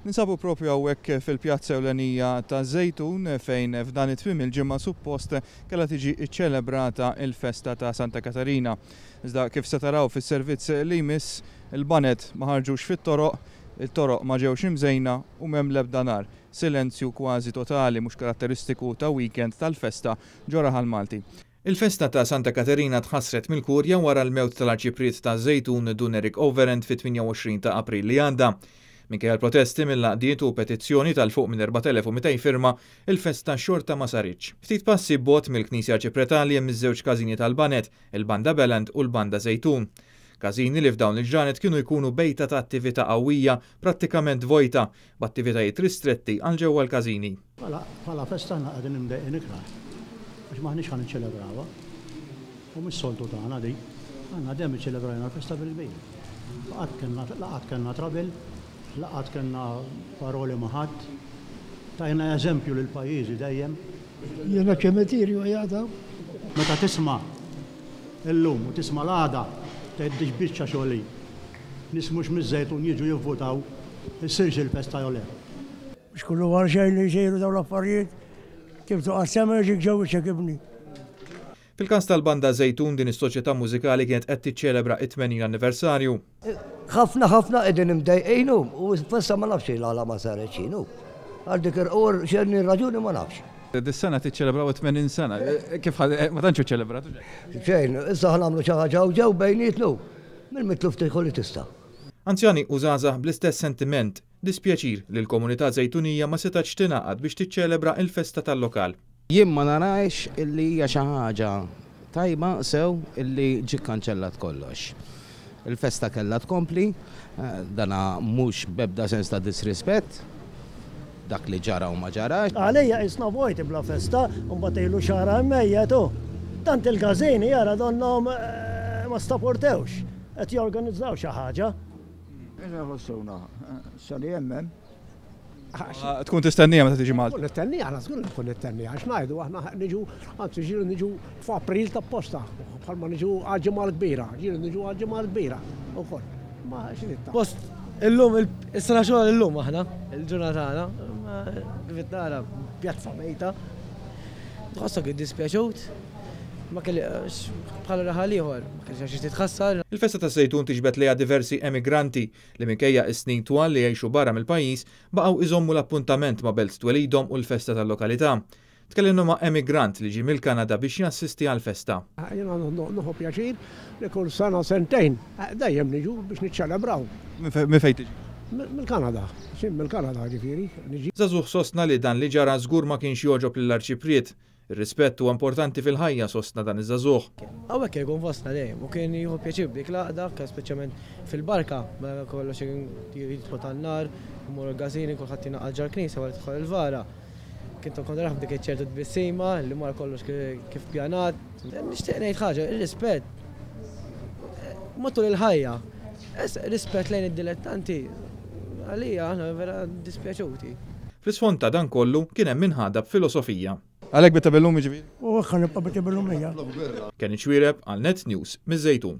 Ninsabu propju hawnhekk fil-pjazza ewlenija ta' Żejtun fejn f'dan it-tmiem il-ġimgħa suppost kellha tiġi ċċelebrata l-festa ta' Santa Katarina. Iżda kif se taraw fis-servizz li jmiss, il-baned ma ħarġux fit-toroq, it-toroq ma ġewx imżejna u m'hemm l-ebda nar. Silenzju kważi totali mhux karatteristiku ta' weekend tal-festa ġo raħal Malti. Il-festa ta' Santa Katerina tħassret mill-Kurja wara l-mewt tal-Arċipriet taż-Żejtun Dun Eric Overend fit-28 ta' April li għadda. Minkejja l-protesti mill-għaqdiet u petizzjoni ta' 'l fuq minn 4,200 firma, il-festa xorta ma saritx. Ftit passi bogħod mill-Knisja Arċipretali hemm iż-żewġ każini tal-baned, il-Banda Beland u l-Banda Żejtun. Każini li f'dawn il-ġranet kienu jkunu bejta ta' attività qawwija prattikament vojta, b'attivitajiet ristretti għal ġewwa l-każini. Bħala festa aħna qegħdin imdejqin ikrah għax m'aħniex ħa niċċelebrawha. U mhix soltu tagħna din. Aħna dejjem iċċelebrajna l-festa bil-kbir. La qatt kellna la qatt kellna trouble, la qatt kellna paroli ma' ħadd. Tajna eżempju lil pajjiżi dejjem. Jiena ċemetirju qiegħed hawn. Meta tisma' illum u tisma' l-għada tgħid dik biċċa xogħol hi. Nies mhux miż-Żejtun jiġu jivvutaw issirx il-festa jew le. Mhux kullu għal xejn li jsiru dawn l-affarijiet. Kif toqgħod sema jiġik ġo wiċċek ibni. Fil-każ tal-Banda Żejtun, din is-soċjetà mużikali kienet qed tiċċelebra it-80 anniversarju. Ħafna ħafna qegħdin imdejqin u festa ma nafx għala ma saret x'inhu. Għal dik x'inhi r-raġuni ma nafx. Dis-sena tiċċelebraw it-80 sena. Kif ma tantx iċċelebrat? Xejn, issa ħa nagħmlu xi ħaġa hawn ġew bejnietnu. Mill-mitluf tieħu li tista'. Anzjani u żgħażagħ bl-istess sentiment. Dispjaċir li l-komunità Żejtunija ma setgħetx tingħaqad biex tiċċelebra il-festa tal-lokal. Jien ma narax illi hija xi ħaġa tajba sew illi ġie kkanċellat kollox. Il-festa kellha tkompli, dana mhux b'ebda sens ta' disrispett, dak li ġara u ma ġarax. Għalija qisna vojt bla festa, u mbagħad ilu xahar mejjet hu. Tant il-każini jara donnhom ma staportewx, qed jorganizzaw xi ħaġa. Inħossuna sani hemm. Tkun tistennija meta tiġi Malta. Tkun nistennija, aħna żgur tkun nistennija, għax ngħidu aħna niġu, anzi ġieli niġu f'April ta' posta, bħalma niġu għal-ġimgħa l-kbira, ġieli niġu għal-ġimgħa l-kbira ukoll. Ma x'inhi ta' Post illum, is-sena xogħol illum aħna, il-ġurnata tagħna, kif tara pjazza mejta. Tħossok iddispjaċut. Ma kelli bħala raħal ieħor, ma kellix għax titħassar. Il-festa taż-Żejtun tiġbed lejha diversi emigranti li minkejja s-snin twal li jgħixu barra mill-pajjiż baqgħu iżommu l-appuntament ma' belt twelidhom u l-festa tal-lokalità. Tkellimna ma' emigrant li ġie mill-Kanada biex jassisti għall-festa. Jiena nieħu pjaċir li kull sena sentejn dejjem niġu biex niċċelebraw. Minn fejn tiġi? Mill-Kanada, jien mill-Kanada ġifieri niġi. Żagħżugħ sostna li dan li ġara żgur ma kienx jogħġob lill-Arċipriet. Ir-rispett huwa importanti fil-ħajja, sostna dan iż-żagħżugħ. Hawnhekk kien ikun fostna dejjem u kien jieħu pjaċir b'dik l-għaqda, anke speċjalment fil-barka, meta kollox jidħol tan-nar, imorru l-każini, kulħadd jingħaqad ġol-knisja wara tidħol il-vara. Kien kont narah b'dik iċ-ċertu tbissima li mar kollox kif pjanat. Nixtieq ngħid ħaġa, ir-rispett matul il-ħajja. Rispett lejn id-dilettanti għalija aħna vera dispjaċuti. Fl-isfond ta' dan kollu kien hemm min ħadha b'filosofija. Għalhekk bidta bil-lum jiġifieri? U hekk ħa nibqa' bidta bil-lum ejja. Kenny Xuereb għal Net News miż-Żejtun.